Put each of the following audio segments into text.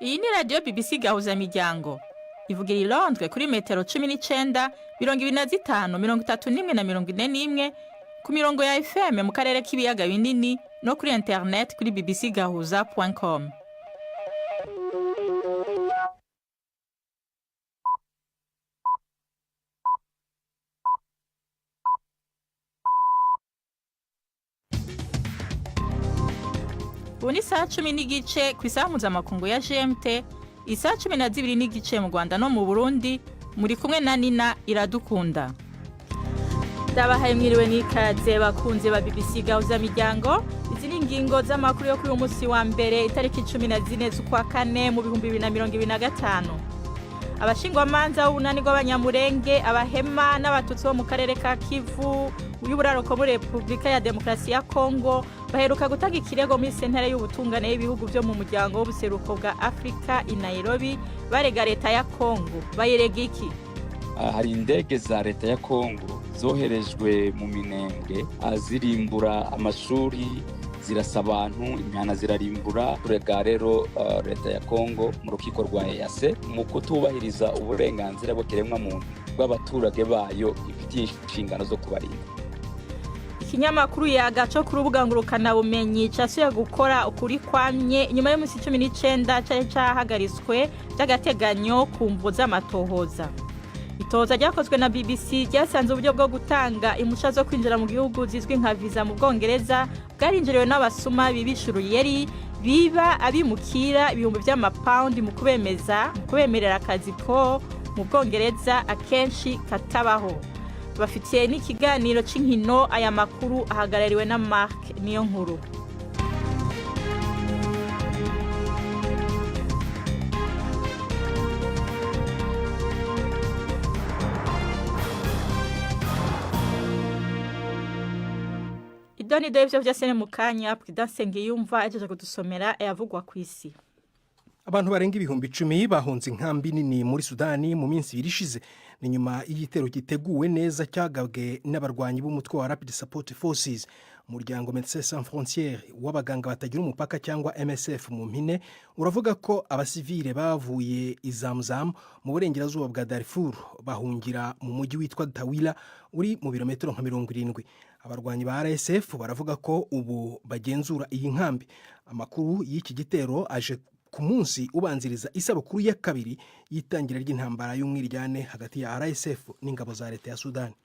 Iyi ni radiyo BBC Gahuzamiryango, ivugira i Londres kuri metero 19, 25, 31 na 41, ku mirongo ya FM mu karere k'ibiyaga binini no kuri internet kuri bbcgahuza.com. Ubu ni isaha 10:15 ku isaha mpuzamakungu ya GMT, isaha 12:30 mu Rwanda no mu Burundi. Muri kumwe na Nina Iradukunda. Ndabahaye mwiriwe n'ikaze, bakunze ba BBC Gahuzamiryango. Izi ni ingingo z'amakuru yo kuri uyu munsi wa mbere, itariki 14 z'ukwa kane mu 2025. Abashingwamanza b'ubunani rw'Abanyamurenge, Abahema n'Abatutsi bo mu karere ka Kivu y'uburaruko muri Repubulika ya Demokarasi ya Kongo baheruka gutanga ikirego muri Sentare y'Ubutungane y'ibihugu byo mu Muryango w'Ubuseruko bwa Afurika i Nairobi, barega leta ya Kongo. Bayirega iki? Hari indege za leta ya Kongo zoherejwe mu Minembwe, zirimbura amashuri, zirasa abantu, imihana zirarimbura. Turega rero leta ya Kongo mu rukiko rwa EAC mu kutubahiriza uburenganzira bw'ikiremwamuntu bw'abaturage bayo ifitiye inshingano zo kubarinda. Ikinyamakuru Yaga co ku rubuga ngurukanabumenyi casuye gukora ukuri kwamye inyuma y'umunsi 19 cari cahagaritswe vy'agateganyo ku mvo z'amatohoza. Itohoza ryakozwe na BBC ryasanze uburyo bwo gutanga impusha zo kwinjira mu gihugu zizwi nka viza mu Bwongereza bwarinjiriwe n'abasuma bibisha uruyeri, biba abimukira ibihumbi vy'amapawundi mu kubemeza, mu kubemerera akazi ko mu Bwongereza akenshi katabaho. Bafitiye n'ikiganiro c'inkino. Aya makuru ahagarariwe na Mark Niyo Nkuru. Idonido y'ivyo vyose ni mu kanya. Prudence Ngiyumva ahejeje kudusomera ayavugwa kw'isi. Abantu barenga 10,000 bahunze inkambi nini muri Sudani mu minsi 2 ishize. Ni nyuma y'igitero giteguwe neza cyagabwe n'abarwanyi b'umutwe wa Rapid Support Forces. Umuryango Médecins Sans Frontières, w'abaganga batagira umupaka, cyangwa MSF mu mpine, uravuga ko abasivile bavuye i Zamzam mu burengerazuba bwa Darfur bahungira mu mujyi witwa Tawila uri mu birometero nka 70. Abarwanyi ba RSF baravuga ko ubu bagenzura iyi nkambi. Amakuru y'iki gitero aje ku munsi ubanziriza isabukuru ya kabiri y'itangira ry'intambara y'umwiryane hagati ya RSF n'ingabo za leta ya Sudani.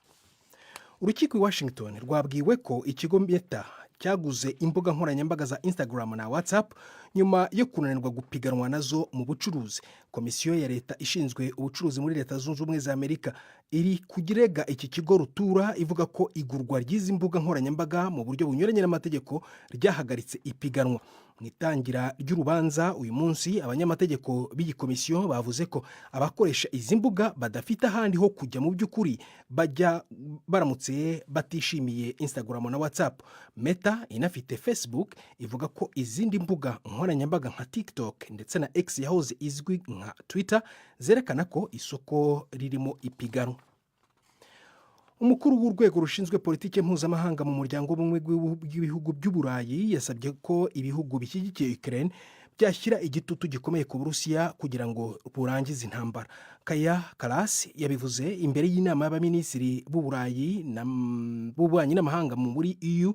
Urukiko i Washington rwabwiwe ko ikigo Meta cyaguze imbuga nkoranyambaga za Instagram na WhatsApp nyuma yo kunanirwa gupiganwa nazo mu bucuruzi. Komisiyo ya leta ishinzwe ubucuruzi muri Leta Zunze Ubumwe za Amerika iri kugirega iki kigo rutura, ivuga ko igurwa ry'izi mbuga nkoranyambaga mu buryo bunyuranye n'amategeko ryahagaritse ipiganwa. Mu itangira ry'urubanza uyu munsi, abanyamategeko b'iyi komisiyo bavuze ko abakoresha izi mbuga badafite ahandi ho kujya mu by'ukuri bajya baramutse batishimiye Instagram na WhatsApp. Meta inafite Facebook ivuga ko izindi mbuga nkoranyambaga nka TikTok ndetse na X yahoze izwi nka Twitter zerekana ko isoko ririmo ipiganwa. Umukuru w'urwego rushinzwe politiki mpuzamahanga mu Muryango w'Ubumwe bw'Ibihugu by'Uburayi yasabye ko ibihugu bishyigikiye Ukraine byashyira igitutu gikomeye ku Burusiya kugira ngo burangize intambara. Kaja Kallas yabivuze imbere y'inama y'abaminisitiri b'Uburayi b'ububanyi n'amahanga muri EU,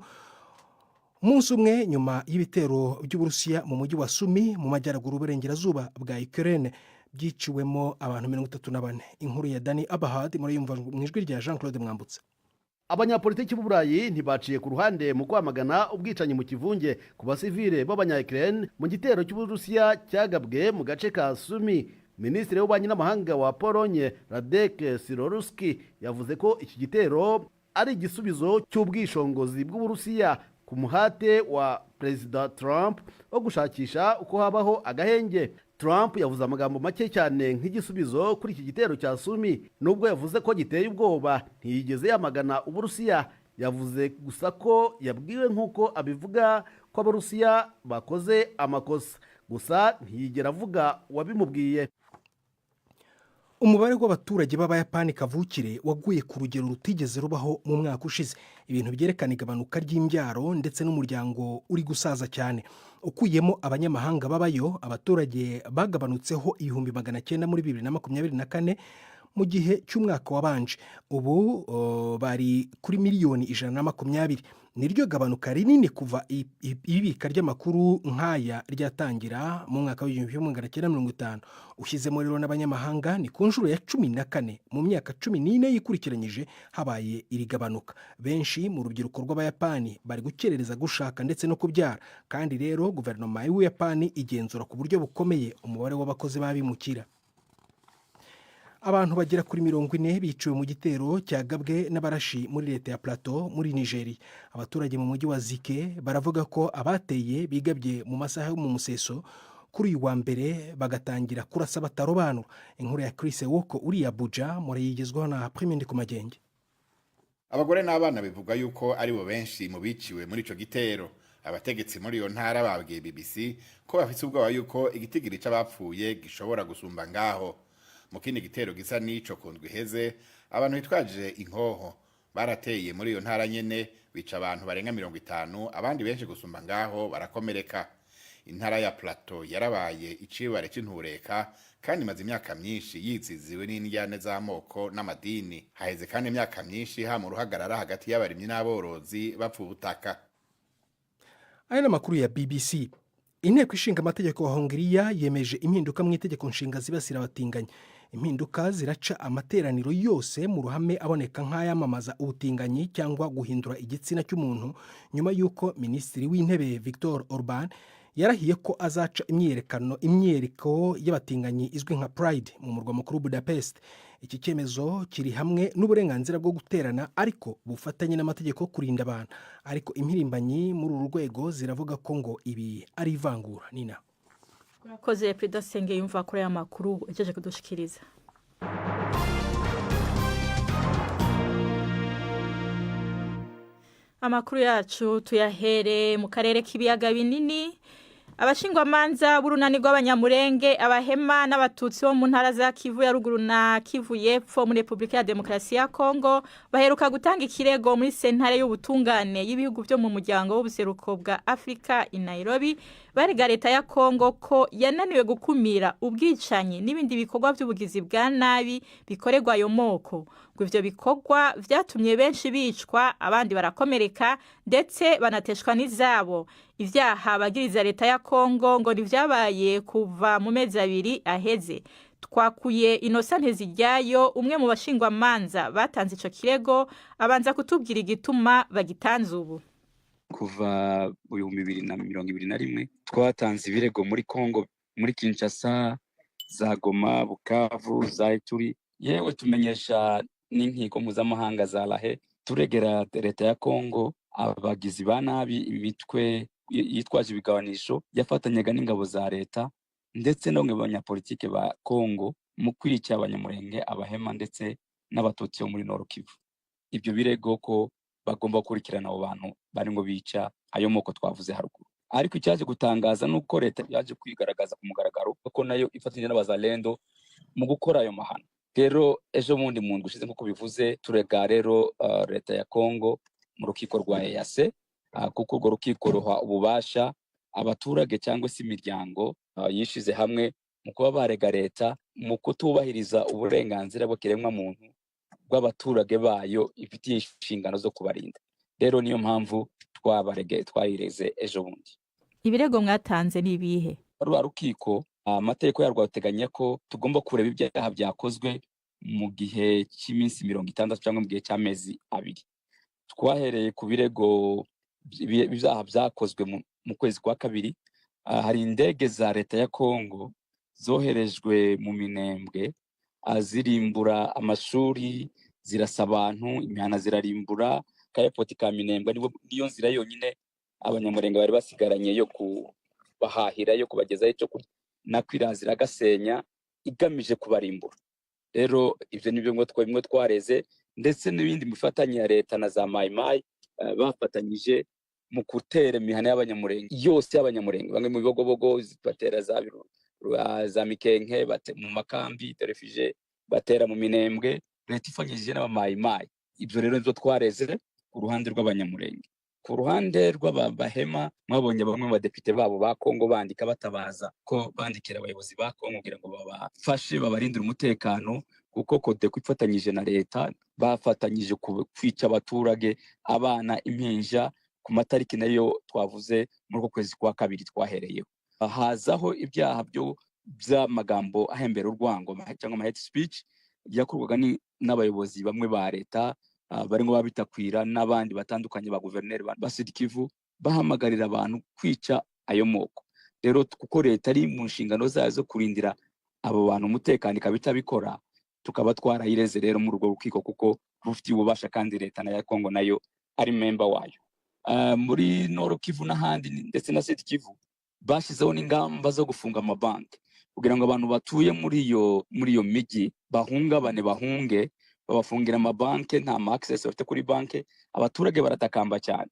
umunsi umwe nyuma y'ibitero by'Uburusiya mu mujyi wa Sumi mu majyaruguru y'uburengerazuba bwa Ukraine byiciwemo abantu 34. Inkuru ya Dani Abahad murayumva mu ijwi rya Jean Claude Mwambutsa. Abanyapolitiki b'Uburayi ntibaciye ku ruhande mu kwamagana ubwicanyi mu kivunge ku basivile b'Abanya-Ukraine mu gitero cy'Uburusiya cyagabwe mu gace ka Sumi. Minisitiri w'Ububanyi n'Amahanga wa Polonye, Radek Sikorski, yavuze ko iki gitero ari igisubizo cy'ubwishongozi bw'Uburusiya ku muhate wa Perezida Trump wo gushakisha uko habaho agahenge. Trump yavuze amagambo make cyane nk'igisubizo kuri iki gitero cya Sumi. Nubwo yavuze ko giteye ubwoba, ntiyigeze yamagana Uburusiya. Yavuze gusa ko yabwiwe, nk'uko abivuga, ko Abarusiya bakoze amakosa. Gusa ntiyigera avuga uwabimubwiye. Umubare w'abaturage b'Abayapani kavukire waguye ku rugero rutigeze rubaho mu mwaka ushize, ibintu byerekana igabanuka ry'imbyaro ndetse n'umuryango uri gusaza cyane. Ukuyemo abanyamahanga babayo, abaturage bagabanutseho 900,000 muri 2024 mu gihe cy'umwaka wabanje. Ubu bari kuri miliyoni 120. Niryo gabanuka rinini kuva ibibika ry'amakuru nk'aya ryatangira mu mwaka w'1950. Ushyizemo rero n'abanyamahanga, ni ku nshuro ya 14 mu myaka 14 yikurikiranyije habaye iri gabanuka. Benshi mu rubyiruko rw'Abayapani bari gukerereza gushaka ndetse no kubyara. Kandi rero guverinoma y'Ubuyapani igenzura ku buryo bukomeye umubare w'abakozi b'abimukira. Abantu bagera kuri 40 biciwe mu gitero cyagabwe n'abarashi muri leta ya Plateau muri Nigeria. Abaturage mu mujyi wa Zike baravuga ko abateye bigabye mu masaha yo mu museso kuri uyu wa mbere, bagatangira kurasa batarobanura. Inkuru ya Chris Woko uri Abuja murayigezwaho na Prime ku Magenge. Abagore n'abana bivuga yuko ari bo benshi mu biciwe muri ico gitero. Abategetsi muri iyo ntara babwiye BBC ko bafise ubwoba yuko igitigiri c'abapfuye gishobora gusumba ngaho. Mu kindi gitero gisa n'ico ku ndwi iheze, abantu bitwaje inkoho barateye muri iyo ntara nyene, bica abantu barenga 50, abandi benshi gusumba ngaho barakomereka. Intara ya Plateau yarabaye icibare c'intureka kandi imaze imyaka myinshi yiziziwe n'indyane z'amoko n'amadini. Haheze kandi imyaka myinshi hama uruhagarara hagati y'abarimyi n'aborozi bapfa ubutaka. Aya ni amakuru ya BBC. Inteko Ishinga Amategeko wa Hongiriya yemeje impinduka mu itegeko nshinga zibasira abatinganyi. Impinduka ziraca amateraniro yose mu ruhame aboneka nk'ayamamaza ubutinganyi cyangwa guhindura igitsina cy'umuntu, nyuma y'uko Minisitiri w'Intebe Victor Orban yarahiye ko azaca imyiyerekano, imyiyereko y'abatinganyi izwi nka Pride mu murwa mukuru Budapest. Iki cyemezo kiri hamwe n'uburenganzira bwo guterana ariko bufatanye n'amategeko kurinda abantu. Ariko impirimbanyi muri uru rwego ziravuga ko ngo ibi ari ivangura. Nina. Urakoze, Perezida Senge, yumva kuri aya makuru ugejeje kudushikiriza. Amakuru yacu tuyahere mu karere k'ibiyaga binini. Abashingwamanza b'urunani rw'Abanyamurenge, Abahema n'Abatutsi bo mu ntara za Kivu ya Ruguru na Kivu y'Epfo muri Repubulika ya Demokarasi ya Kongo baheruka gutanga ikirego muri Sentare y'Ubutungane y'ibihugu byo mu Muryango w'Ubuseruko bwa Afurika i Nairobi, barega leta ya Kongo ko yananiwe gukumira ubwicanyi n'ibindi bikorwa by'ubugizi bwa nabi bikorerwa ayo moko. Ngo ivyo bikorwa vyatumye benshi bicwa, abandi barakomereka, ndetse banateshwa n'izabo. Ivyaha bagiriza leta ya Kongo ngo ntivyabaye kuva mu mezi 2 aheze. Twakuye Innocent Nteziryayo, umwe mu bashingwamanza batanze ico kirego, abanza kutubwira igituma bagitanze ubu. Kuva mu 2021 twatanze ibirego muri Kongo, muri Kinshasa, za Goma, Bukavu, za Ituri, yewe tumenyesha n'inkiko mpuzamahanga za Lahe, turegera leta ya Kongo abagizi ba nabi, imitwe yitwaje ibigabanisho yafatanyaga n'ingabo za leta ndetse no mu banyapolitike ba Kongo mu kwica Abanyamurenge, Abahema ndetse n'Abatutsi bo muri Nord Kivu. Ibyo birego ko bagomba gukurikirana abo bantu bari ngo bica ayo moko twavuze haruguru. Ariko icyaje gutangaza ni uko leta yaje kwigaragaza ku mugaragaro ko nayo ifatanyije n'Abazalendo mu gukora ayo mahano. Rero ejo bundi mu ndwi ishize, nk'uko bivuze, turega rero leta ya Kongo mu rukiko rwa EAC, kuko urwo rukiko ruha ububasha abaturage cyangwa se imiryango yishize hamwe mu kuba barega leta mu kutubahiriza uburenganzira bw'ikiremwamuntu bw'abaturage bayo ifitiye inshingano zo kubarinda. Rero niyo mpamvu twabarege, twayireze ejo bundi. Ibirego mwatanze ni ibihe? Rwa rukiko, amategeko yarwo ateganya ko tugomba kureba ibyaha byakozwe mu gihe cy'iminsi 60 cyangwa mu gihe cy'amezi 2. Twahereye ku birego ibyaha byakozwe mu kwezi kwa kabiri. Hari indege za leta ya Kongo zoherejwe mu Minembwe, zirimbura amashuri, zirasa abantu, imihana zirarimbura. Ka airport ka Minembwe niyo nzira yonyine Abanyamurenge bari basigaranye yo kubahahira, yo kubagezaho icyo kurya, nako iragasenya igamije kubarimbura. Rero ibyo ni byo bimwe twareze, ndetse n'ibindi mifatanye ya leta na za Mayimayi bafatanyije mu gutera imihana y'Abanyamurenge yose y'Abanyamurenge, bamwe mu Bibogobogo batera za Mikenke, mu makambi de réfugiés. Batera mu Minembwe, leta ifanyije n'abamayimayi. Ibyo rero nivyo twareze ku ruhande rw'Abanyamurenge. Ku ruhande rw'Abahema, mwabonye bamwe mu badepite babo ba Kongo bandika batabaza ko bandikira abayobozi ba Kongo kugira ngo babafashe, babarindire umutekano, kuko Kodeko ifatanyije na leta bafatanyije kwica abaturage, abana, impinja, ku matariki nayo twavuze muri uko kwezi kwa kabiri twahereyeho. Hazaho ibyaha byo by'amagambo ahembera urwango cyangwa ama hate speech yakorwaga n'abayobozi bamwe ba leta, barimo babitakwira n'abandi batandukanye ba guverineri ba Sud Kivu, bahamagarira abantu kwica ayo moko. Rero kuko leta ari mu nshingano zayo zo kurindira abo bantu umutekano, ikaba itabikora, tukaba twarayireze rero muri urwo rukiko, kuko rufitiye ububasha, kandi leta na ya Kongo nayo ari member wayo. Muri Nord Kivu n'ahandi ndetse na Sud Kivu, bashyizeho n'ingamba zo gufunga amabanki kugira ngo abantu batuye muri iyo mijyi bahungabane, bahunge. Babafungira amabanki, nta ma access bafite kuri banki, abaturage baratakamba cyane.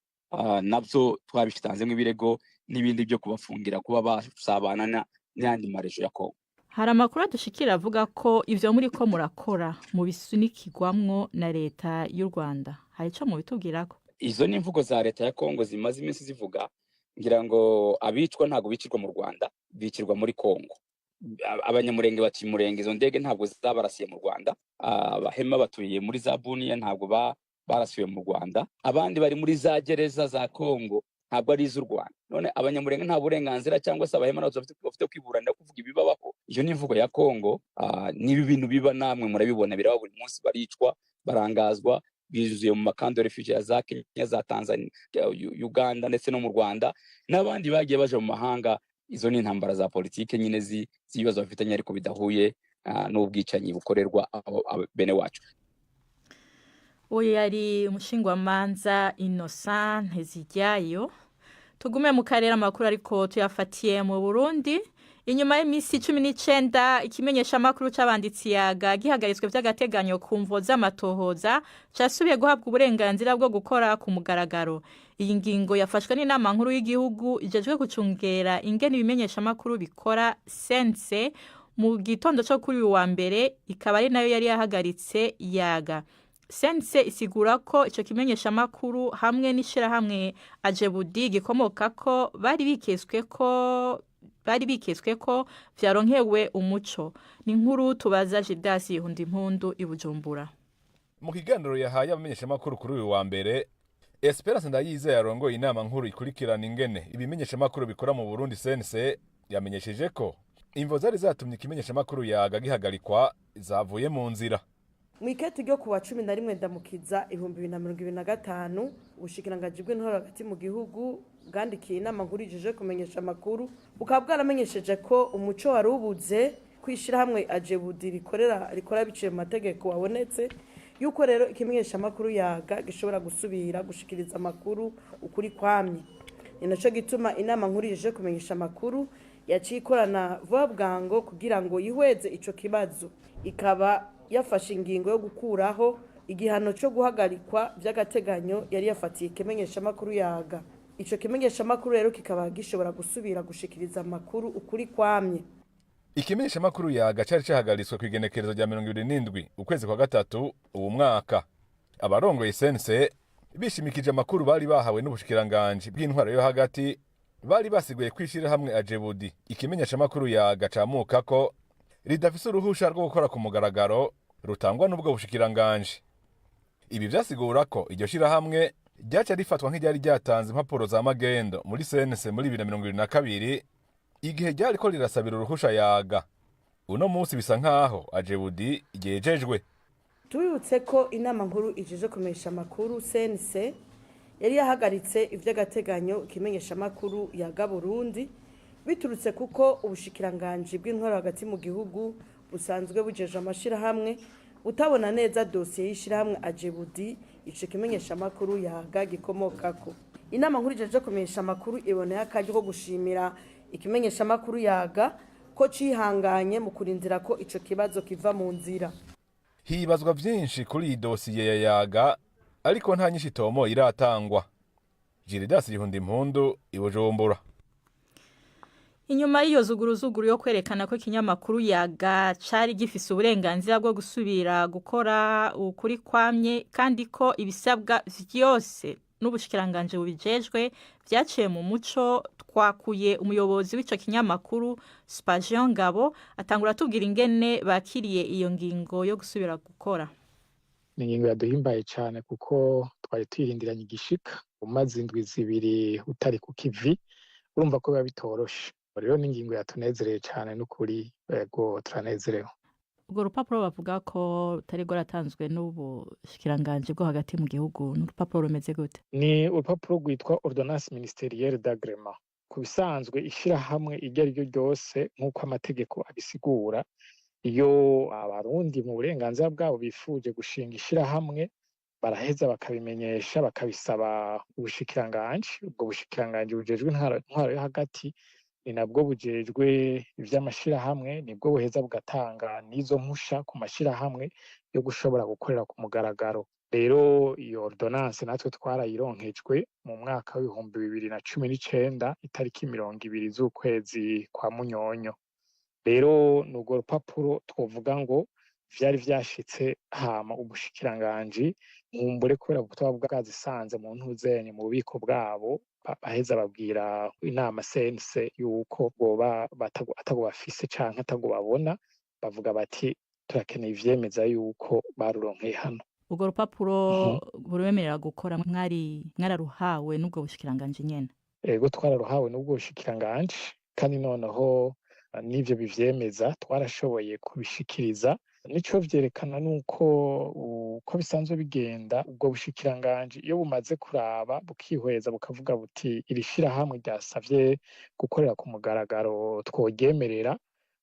Nabyo twabitanzemo ibirego n'ibindi byo kubafungira kuba basabana n'ayandi marejo ya Kongo. Hari amakuru adushikira avuga ko ivyo muri ko murakora mubisunikirwamwo na leta y'u Rwanda. Hari ico mubitubwirako? Izo ni imvugo za leta ya Kongo zimaze iminsi zivuga. Ngira ngo abicwa ntabwo bicirwa mu Rwanda, bicirwa muri Kongo. Abanyamurenge batuye Umurenge, izo ndege ntabwo zabarasiye mu Rwanda. Abahema batuye muri za Buniya, ntabwo barasiwe mu Rwanda. Abandi bari muri za gereza za Kongo, ntabwo ari iz'u Rwanda. None Abanyamurenge nta burenganzira, cyangwa se Abahema ntabwo bafite kwiburanira, kuvuga ibibabaho? Iyo ni imvugo ya Kongo. Niba ibintu biba, namwe murabibona, biraba buri munsi, baricwa, barangazwa, bizuye mu ma camps de réfugiés ya za Kenya, za Tanzania, Uganda ndetse no mu Rwanda, n'abandi bagiye baje mu mahanga. Izo ni intambara za politike nyine z'ibibazo bafitanye, ariko bidahuye n'ubwicanyi bukorerwa bene wacu. Uyu yari umushingwamanza Innocent Nteziryayo. Tugume mu karere, amakuru ariko tuyafatiye mu Burundi. Inyuma y'iminsi 19 ikimenyeshamakuru c'abanditsi Yaga gihagaritswe vy'agateganyo ku mvo z'amatohoza, casubiye guhabwa uburenganzira bwo gukora ku mugaragaro. Iyi ngingo yafashwe n'inama nkuru y'igihugu ijejwe gucungera ingene ibimenyeshamakuru bikora, CNC, mu gitondo co kuri uyu wa mbere, ikaba ari nayo yari yahagaritse Yaga. CNC isigura ko ico kimenyeshamakuru hamwe n'ishirahamwe Ajebudi gikomokako bari biketswe ko vyaronkewe umuco. Ni inkuru tubaza Gildas Impundu i Bujumbura. Mu kiganiro yahaye abamenyeshamakuru kuri uyu wa mbere, Esperance Ndayizeye arongoye inama nkuru ikurikirana ingene ibimenyeshamakuru bikora mu Burundi, CNC, yamenyesheje ko imvo zari zatumye ikimenyeshamakuru Yaga gihagarikwa zavuye mu nzira. Mu iketi ryo kuwa 11 Ndamukiza 2025, ubushikiranganji bw'intwaro hagati mu gihugu bwandikiye inama nkuru ijejwe kumenyesha amakuru, bukaba bwaramenyesheje ko umuco wari ubuze kw'ishirahamwe Ajebudi rikorera rikora biciye mu mategeko wabonetse, yuko rero ikimenyeshamakuru Yaga gishobora gusubira gushikiriza amakuru ukuri kwamye. Ni naco gituma inama nkuru ijejwe kumenyesha amakuru yaciye ikorana vuba bwango kugira ngo yihweze ico kibazo, ikaba yafashe ingingo yo gukuraho igihano cyo guhagarikwa by'agateganyo yari yafatiye ikimenyeshamakuru Yaga. Ico kimenyeshamakuru rero kikaba gishobora gusubira gushikiriza amakuru ukuri kwamye. Ikimenyeshamakuru Yaga cari cahagaritswe ku igenekerezo rya 27 ukwezi kwa gatatu uwu mwaka. Abarongoye CNC bishimikije amakuru bari bahawe n'ubushikiranganji bw'intwaro yo hagati, bari basiguye kw'ishirahamwe Ajebudi ikimenyeshamakuru Yaga camukako ridafise uruhusha rwo gukora ku mugaragaro rutangwa n'ubwo bushikiranganji. Ibi vyasigura ko iryo shirahamwe ryaca rifatwa nk'iryari ryatanze impapuro za magendo muri CNC muri 2022, igihe ryariko rirasabira uruhusha Yaga. Uno munsi bisa nkaho Ajebudi ryejejwe. Tubibutse ko inama nkuru ijejwe kumenyesha amakuru, CNC, yari yahagaritse ivy'agateganyo ikimenyeshamakuru Yaga Burundi, biturutse kuko ubushikiranganji bw'intwaro hagati mu gihugu busanzwe bujeje amashirahamwe utabona neza dosiye y'ishirahamwe Ajebudi ico kimenyeshamakuru Yaga gikomokako. Inama nkuru ijeje kumenyesha amakuru iboneye akaryo ko gushimira ikimenyeshamakuru Yaga ko cihanganye mu kurindira ko ico kibazo kiva mu nzira. Hibazwa vyinshi kuri iyi dosiye ya Yaga, ariko nta nyinshi itomo iratangwa. Gildas Impundu i Bujumbura. Inyuma y'iyo zuguruzuguru yo kwerekana ko ikinyamakuru Yaga cari gifise uburenganzira bwo gusubira gukora ukuri kwamye, kandi ko ibisabwa vyose n'ubushikiranganje bubijejwe vyaciye mu muco, twakuye umuyobozi w'ico kinyamakuru Spagion Ngabo, atangura atubwira ingene bakiriye iyo ngingo yo gusubira gukora. Ni ingingo yaduhimbaye cyane kuko twari tuyirindiranye igishika. Umaze indwi 2 utari ku kivi, urumva ko biba bitoroshe. Rero ni ingingo yatunezereye cyane n'ukuri, yego, turanezerewe. Urwo rupapuro bavuga ko rutari rwaratanzwe n'ubushikiranganje bwo hagati mu gihugu, ni urupapuro rumeze gute? Ni urupapuro rwitwa ordonnance ministérielle d'agrément. Ku bisanzwe, ishirahamwe iryo ari ryo ryose, nk'uko amategeko abisigura, iyo Abarundi mu burenganzira bwabo bifuje gushinga ishirahamwe, baraheza bakabimenyesha, bakabisaba ubushikiranganji. Ubwo bushikiranganji bujejwe intwaro yo hagati ni nabwo bujejwe ivy'amashirahamwe, nibwo buheza bugatanga n'izo mpusha ku mashirahamwe yo gushobora gukorera ku mugaragaro. Rero iyo ordonnance natwe twarayironkejwe mu mwaka w'2019, itariki 20 z'ukwezi kwa Munyonyo. Rero ni urwo rupapuro twovuga ngo vyari vyashitse, hama ubushikiranganji, nkumbure kubera butoba bwazisanze mu ntuzenye mu bubiko bwabo, baheza babwira inama CNC yuko boba atago bafise canke atago babona. Bavuga bati: "Turakeneye ivyemeza yuko baruronkeye hano." Urwo rupapuro rubemerera gukora mwari mwararuhawe n'ubwo bushikiranganji nyene? Ego, twararuhawe n'ubwo bushikiranganji, kandi noneho n'ivyo bivyemeza twarashoboye kubishikiriza. Nico vyerekana nuko uko bisanzwe bigenda, ubwo bushikiranganji iyo bumaze kuraba, bukihweza, bukavuga buti: "Iri shirahamwe ryasavye gukorera ku mugaragaro tworyemerera",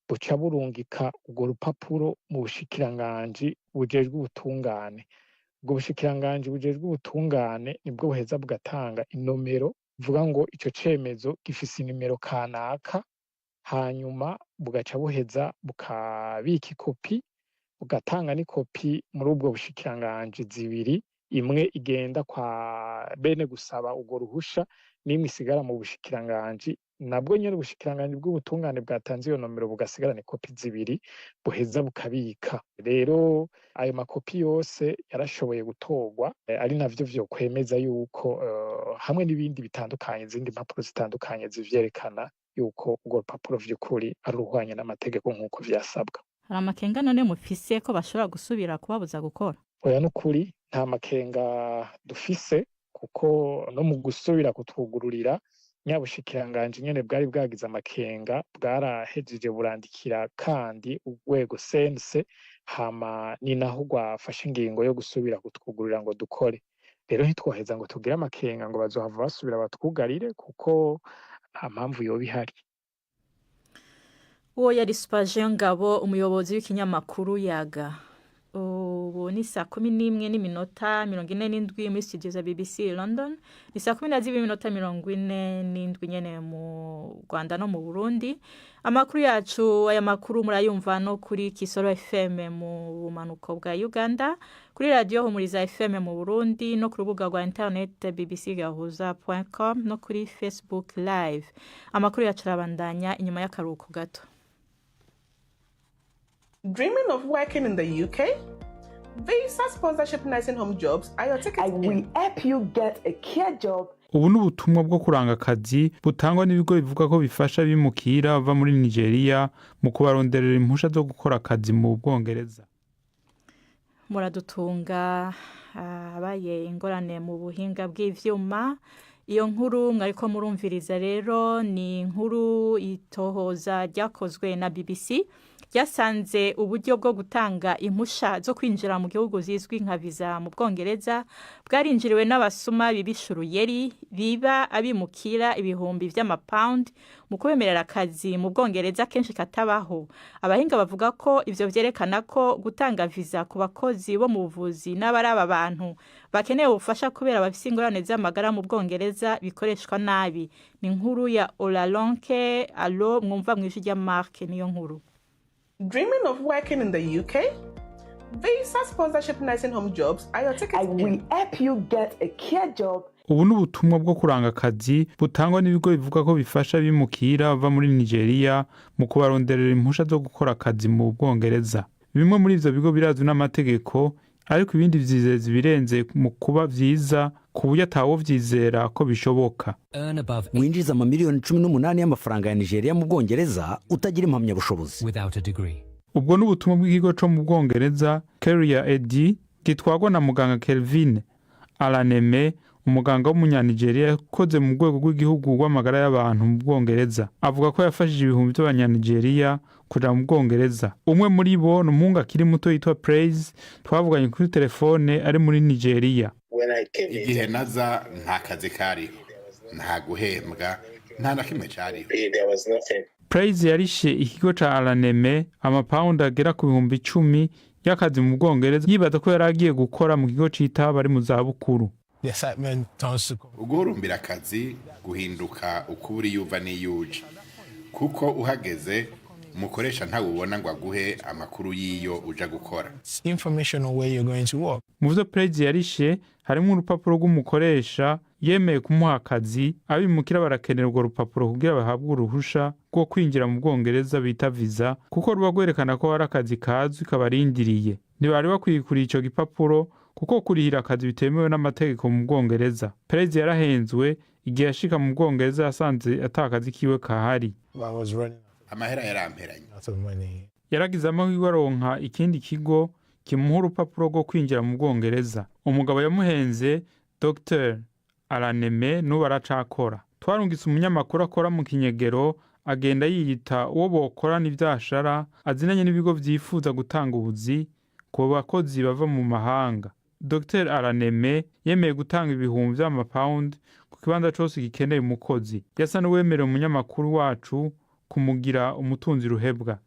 buca burungika urwo rupapuro mu bushikiranganji bujejwe ubutungane. Ubwo bushikiranganji bujejwe ubutungane nibwo buheza bugatanga inomero, ivuga ngo ico cemezo gifise inimero kanaka, hanyuma bugaca buheza bukabika ikopi, bugatanga n'ikopi muri ubwo bushikiranganji zibiri: imwe igenda kwa bene gusaba urwo ruhusha, n'imwe isigara mu bushikiranganji. Nabwo nyene ubushikiranganji bw'ubutungane bwatanze iyo nomero bugasigarana ikopi zibiri buheza bukabika. Rero ayo makopi yose yarashoboye gutorwa, ari navyo vyokwemeza yuko hamwe n'ibindi bitandukanye, izindi mpapuro zitandukanye zivyerekana yuko urwo rupapuro vy'ukuri ari uruhwanye n'amategeko nk'uko vyasabwa. Hari amakenga none mufise ko bashobora gusubira kubabuza gukora? Oya, n'ukuri nta makenga dufise, kuko no mu gusubira kutwugururira, nyabushikiranganji nyene bwari bwagize amakenga, bwarahejeje burandikira kandi urwego CNC, hama ni naho rwafashe ingingo yo gusubira kutwugururira ngo dukore. Rero ntitwoheza ngo tugire amakenga ngo bazohava basubira batwugarire, kuko nta mpamvu yoba ihari. Uwo yari Spaje Ngabo, umuyobozi w'ikinyamakuru Yaga. Ubu ni 11:47 muri studio za BBC London, ni 12:47 nyene mu Rwanda no mu Burundi. Amakuru yacu, aya makuru murayumva no kuri Kisoro FM mu bumanuko bwa Uganda, kuri Radio Humuriza FM mu Burundi, no ku rubuga rwa internet bbcgahuza.com, no kuri Facebook Live. Amakuru yacu arabandanya inyuma y'akaruhuko gato. Dreaming of working in the UK? Visa sponsorship nursing home jobs are your ticket I will in. help you get a care job. Ubu ni ubutumwa bwo kuranga akazi butangwa n'ibigo bivuga ko bifasha abimukira bava muri Nigeria mu kubaronderera impusha zo gukora akazi mu Bwongereza. Muradutunga, abaye ingorane mu buhinga bw'ivyuma. Iyo nkuru mwariko murumviriza rero ni inkuru itohoza ryakozwe na BBC, ryasanze uburyo bwo gutanga impusha zo kwinjira mu gihugu zizwi nka viza mu Bwongereza bwarinjiriwe n'abasuma bibisha uruyeri, biba abimukira ibihumbi vy'amapawundi mu kubemerera akazi mu Bwongereza kenshi katabaho. Abahinga bavuga ko ivyo vyerekana ko gutanga viza ku bakozi bo mu buvuzi n'abaraba abantu bakeneye ubufasha kubera bafise ingorane z'amagara mu Bwongereza bikoreshwa nabi. Ni inkuru ya Olaronke Alo, mwumva mw'ijwi rya Mark niyo nkuru. Dreaming of working in the UK? Visa sponsorship nursing home jobs are your ticket I will in. help you get a care job. Ubu ni ubutumwa bwo kuranga akazi butangwa n'ibigo bivuga ko bifasha abimukira bava muri Nigeria mu kubaronderera impusha zo gukora akazi mu Bwongereza. Bimwe muri ivyo bigo birazwi n'amategeko, ariko ibindi vyizeza ibirenze mu kuba vyiza ku buryo atawovyizera ko bishoboka. Winjiza amamiliyoni 18 y'amafaranga ya Nigeria mu Bwongereza utagira impamyabushobozi. Ubwo ni ubutumwa bw'ikigo co mu Bwongereza Career Ed, gitwarwa na muganga Kelvin Alaneme, umuganga w'Umunyanigeriya yakoze mu rwego rw'igihugu rw'amagara y'abantu mu Bwongereza. Avuga ko yafashije ibihumbi by'Abanyanigeriya kuja mu Bwongereza. Umwe muri bo ni umuhungu akiri muto yitwa Praise, twavuganye kuri telefone ari muri Nigeria. Igihe naza nta kazi kariho, nta guhembwa, nta na kimwe cariho. Praise yarishe ikigo ca Alaneme amapawundi agera ku 10,000 y'akazi mu Bwongereza, yibaza ko yari agiye gukora mu kigo cita abari mu zabukuru. Uguhurumbira akazi guhinduka uko uri yuva n'iyuje, kuko uhageze umukoresha ntawubona ngo aguhe amakuru y'iyo uja gukora. Mu vyo Praise yarishe harimwo urupapuro rw'umukoresha yemeye kumuha akazi. Abimukira barakenera urwo rupapuro kugira bahabwe uruhusha rwo kwinjira mu Bwongereza bita visa, kuko ruba rwerekana ko hari akazi kazwi kabarindiriye. Ntibari bakwiye kuriha ico gipapuro, kuko kurihira akazi bitemewe n'amategeko mu Bwongereza. Praise yarahenzwe igihe yashika mu Bwongereza, yasanze ata kazi kiwe kahari. Amahera yaramperanye. Yaragize amahirwe aronka ikindi kigo kimuha urupapuro rwo kwinjira mu Bwongereza. Umugabo yamuhenze, Dr Araneme, n'ubu aracakora. Twarungitse umunyamakuru akora mu kinyegero, agenda yiyita uwo bokorana ivyashara, azinanye n'ibigo vyifuza gutanga ubuzi ku bakozi bava mu mahanga. Dr Araneme yemeye gutanga ibihumbi vy'amapawundi ku kibanza cose gikeneye umukozi. Yasa n'uwemereye umunyamakuru wacu kumugira umutunzi ruhebwa.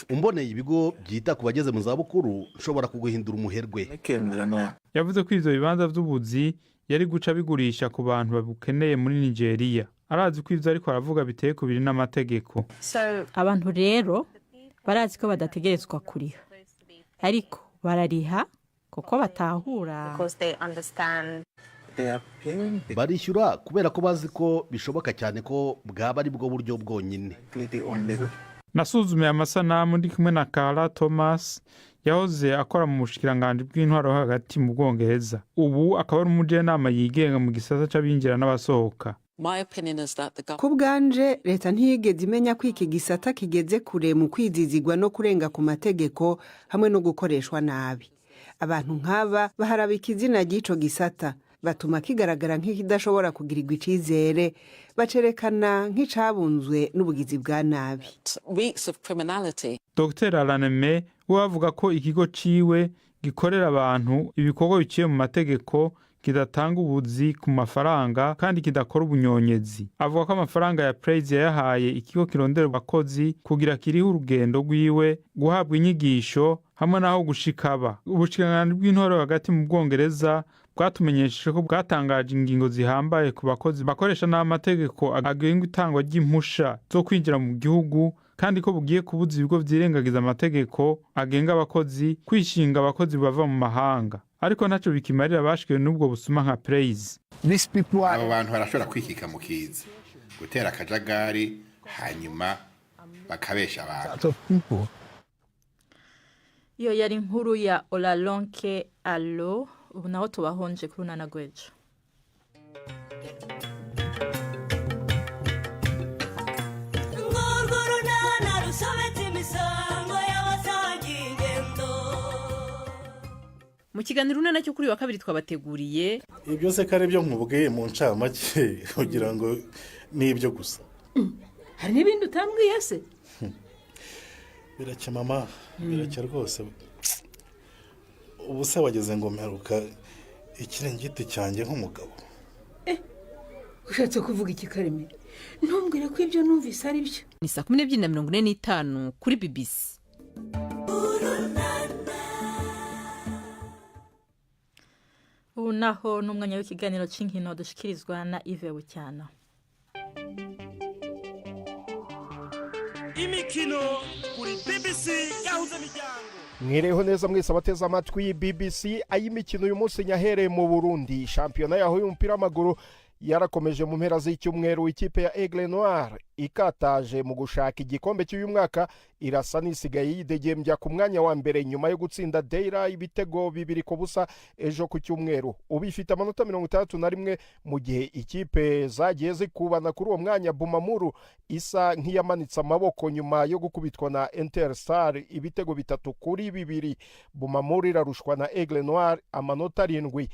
Umboneye ibigo byita ku bageze mu zabukuru, nshobora kuguhindura umuherwe. Yavuze ko ivyo bibanza vy'ubuzi yari guca bigurisha ku bantu babukeneye muri Nigeria. Arazi ko ivyo ariko aravuga biteye kubiri n'amategeko. Abantu rero barazi ko badategerezwa kuriha, ariko barariha kuko batahura. Barishyura kubera ko bazi ko bishoboka cyane ko bwaba ari bwo buryo bwonyine. Nasuzumiye amasanamu ndi kumwe na Carla Thomas, yahoze akora mu bushikiranganji bw'intwaro hagati mu Bwongereza, ubu akaba ari umujenama yigenga mu gisata c'abinjira n'abasohoka. Ku bwanje, leta ntiyigeze imenya ko iki gisata kigeze kure mu kwizizigwa no kurenga ku mategeko hamwe no gukoreshwa nabi. Abantu nk'aba baharabika izina ry'ico gisata, batuma kigaragara nk'ikidashobora kugirirwa icizere, bacerekana nk'icabunzwe n'ubugizi bwa nabi. Dr Alaneme we avuga ko ikigo ciwe gikorera abantu ibikorwa biciye mu mategeko, kidatanga ubuzi ku mafaranga kandi kidakora ubunyonyezi. Avuga ko amafaranga ya Praise yayahaye ikigo kirondera abakozi kugira kiriho urugendo rwiwe, guhabwa inyigisho hamwe n'aho gushika aba. Ubushikiranganji bw'intwaro hagati mu Bwongereza bwatumenyesheje ko bwatangaje ingingo zihambaye ku bakozi bakoresha n'amategeko agenga itangwa ry'impusha zo kwinjira mu gihugu, kandi ko bugiye kubuza ibigo vyirengagiza amategeko agenga abakozi kwishinga abakozi bava mu mahanga. Ariko ntaco bikimarira abashikiwe n'ubwo busuma nka Praise. Abo bantu barashobora kwikika mu kiza, gutera akajagari, hanyuma bakabesha abantu. Iyo yari inkuru ya Olalonke Alo. Ubu naho tubahonje kuri unana gwejo. Mu kiganiro Urunana cyo kuri wa kabiri twabateguriye Ibyo se ko ari byo nkubwiye mu ncamake, kugira ngo ni ibyo gusa? Hari n'ibindi utambwiye se? Biracya mama, biracya rwose. Ubu se wageze ngo mperuka ikiringiti cyanjye nk'umugabo? Ushatse kuvuga iki, Karemera? Ntumbwire ko ibyo numvise ari byo. Ni saa 12:45 kuri BBC. Ubu naho n'umwanya w'ikiganiro cy'inkino dushikirizwa na Yves Bucyana. Imikino kuri BBC Gahuza Miryango. Mwireho neza mwese abateze amatwi BBC. Ay'imikino uyu munsi nyahereye mu Burundi. Shampiyona yaho y'umupira w'amaguru yarakomeje mu mpera z'icyumweru. Ikipe ya Aigle Noir ikataje mu gushaka igikombe cy'uyu mwaka, irasa n'isigaye yidegembya ku mwanya wa mbere nyuma yo gutsinda Deira ibitego 2-0 ejo ku cyumweru. Ubu ifite amanota 61, mu gihe ikipe zagiye zikubana kuri uwo mwanya, Bumamuru isa nk'iyamanitse amaboko nyuma yo gukubitwa na Interstar ibitego 3-2. Bumamuru irarushwa na Aigle Noir amanota 7.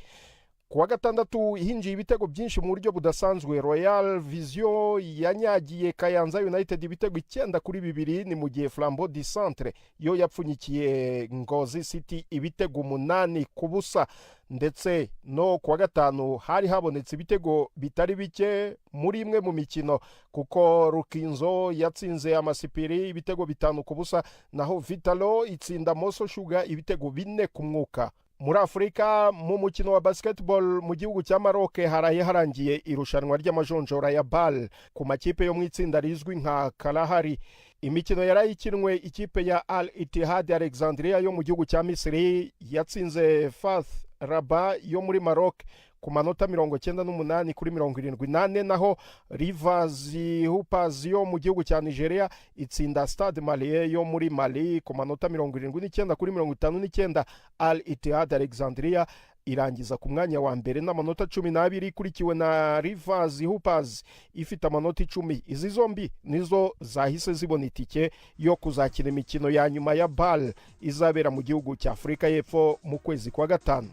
Ku wa gatandatu hinjiye ibitego byinshi mu buryo budasanzwe. Royal Vision yanyagiye Kayanza United ibitego 9-2, ni mu gihe Flambeau du Centre yo yapfunyikiye Ngozi City ibitego 8-0. Ndetse no ku wa gatanu hari habonetse ibitego bitari bike muri imwe mu mikino, kuko Rukinzo yatsinze Amasipiri ibitego 5-0, naho Vitalo itsinda Moso Sugar ibitego 4 ku mwuka. Muri Afurika, mu mukino wa basketball mu gihugu cya Maroc haraye harangiye irushanwa ry'amajonjora ya BAL ku makipe yo mu itsinda rizwi nka Kalahari. Imikino yarayikinwe, ikipe ya Al Ittihad Alexandria yo mu gihugu cya Misiri yatsinze Fath Rabat yo muri Maroc ku manota 98 kuri 74, naho Rivers Hoopers yo mu gihugu cya Nigeria itsinda Stade Malien yo muri Mali ku manota 79 kuri 59. Al Ittihad Alexandria irangiza ku mwanya wa mbere n'amanota 12, ikurikiwe na Rivers Hoopers ifite amanota 10. Izi zombi nizo zahise zibona itike yo kuzakina imikino ya nyuma ya BAL izabera mu gihugu cya Afurika y'Epfo mu kwezi kwa gatanu.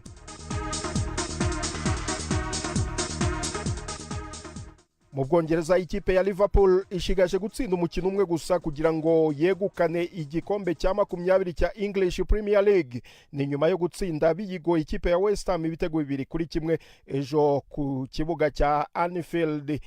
Mu Bwongereza, ikipe ya Liverpool ishigaje gutsinda umukino umwe gusa kugira ngo yegukane igikombe cya 20 cya English Premier League. Ni nyuma yo gutsinda biyigoye ikipe ya West Ham ibitego 2-1 ejo ku kibuga cya Anfield.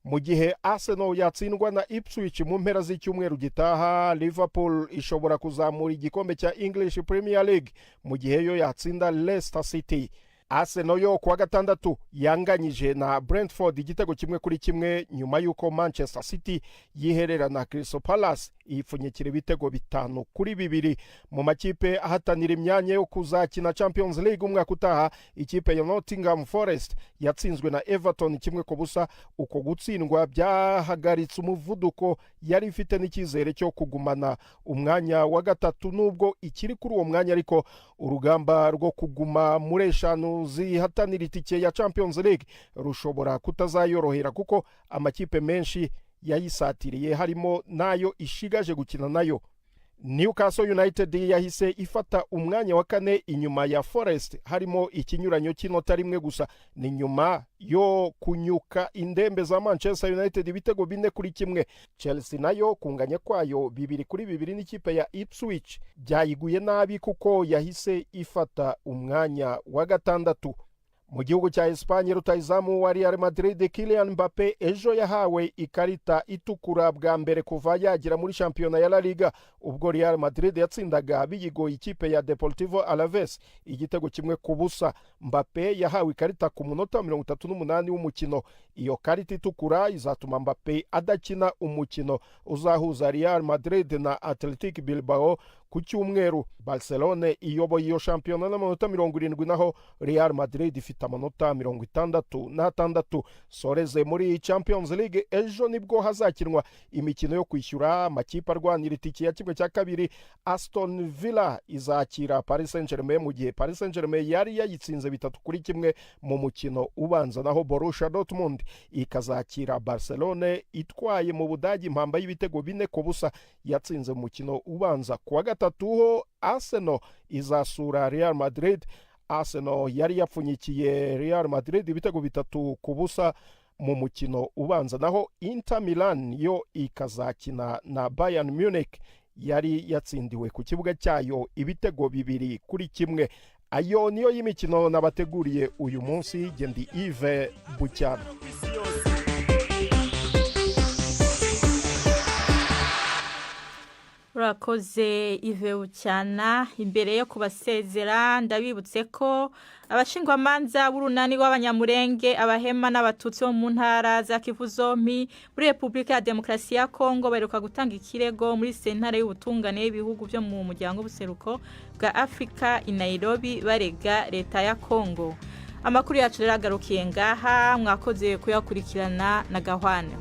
Mu gihe Arsenal yatsindwa na Ipswich mu mpera z'icyumweru gitaha, Liverpool ishobora kuzamura igikombe cya English Premier League mu gihe yo yatsinda Leicester City. Arsenal yo kuwa gatandatu yanganyije na Brentford igitego 1-1, nyuma y'uko Manchester City yiherera na Crystal Palace iyipfunyikira ibitego 5-2. Mu makipe ahatanira imyanya yo kuzakina Champions League umwaka utaha, ikipe ya Nottingham Forest yatsinzwe na Everton 1-0. Uko gutsindwa byahagaritse umuvuduko yari ifite n'icyizere cyo kugumana umwanya wa gatatu. Nubwo ikiri kuri uwo mwanya ariko, urugamba rwo kuguma muri eshanu zihatanira itike ya Champions League rushobora kutazayorohera, kuko amakipe menshi yayisatiriye, harimo n'ayo ishigaje gukina nayo. Newcastle United yahise ifata umwanya wa kane inyuma ya Forest, harimo ikinyuranyo cy'inota rimwe gusa. Ni nyuma yo kunyuka indembe za Manchester United ibitego 4-1. Chelsea nayo kunganya kwayo 2-2 n'ikipe ya Ipswich byayiguye nabi, kuko yahise ifata umwanya wa gatandatu. Mu gihugu cya Espagne, rutahizamu wa Real Madrid Kylian Mbappe ejo yahawe ikarita itukura bwa mbere kuva yagera muri shampiyona ya La Liga, ubwo Real Madrid yatsindaga biyigoye ikipe ya Deportivo Alaves igitego 1-0. Mbappe yahawe ikarita ku munota wa 38 w'umukino. Iyo karita itukura izatuma Mbappe adakina umukino uzahuza Real Madrid na Athletic Bilbao ku cyumweru. Barcelone iyoboye iyo shampiyona n'amanota 70, naho Real Madrid ifite amanota 66. Soreze muri Champions League, ejo nibwo hazakinwa imikino yo kwishyura amakipe arwanira itike ya ½. Aston Villa izakira Paris Saint Germain, mu gihe Paris Saint Germain yari yayitsinze 3-1 mu mukino ubanza, naho Borussia Dortmund ikazakira Barcelone itwaye mu Budage impamba y'ibitego 4-0 yatsinze mu mukino ubanza. Kuwa gatatu ho Arsenal izasura Real Madrid. Arsenal yari yapfunyikiye Real Madrid ibitego 3-0 mu mukino ubanza, naho Inter Milan yo ikazakina na Bayern Munich yari yatsindiwe ku kibuga cyayo ibitego 2-1. Ayo niyo y'imikino nabateguriye uyu munsi. Gendi Yves Bucyana. Urakoze Ive Bucyana. Imbere yo kubasezera, ndabibutse ko abashingwamanza b'urunani rw'Abanyamurenge, Abahema n'Abatutsi bo mu ntara za Kivu zompi muri Repubulika ya Demokarasi ya Kongo baheruka gutanga ikirego muri sentare y'ubutungane y'ibihugu byo mu muryango w'ubuseruko bwa Afurika i Nairobi, barega leta ya Kongo. Amakuru yacu rero agarukiye ngaha. Mwakoze kuyakurikirana na gahwana.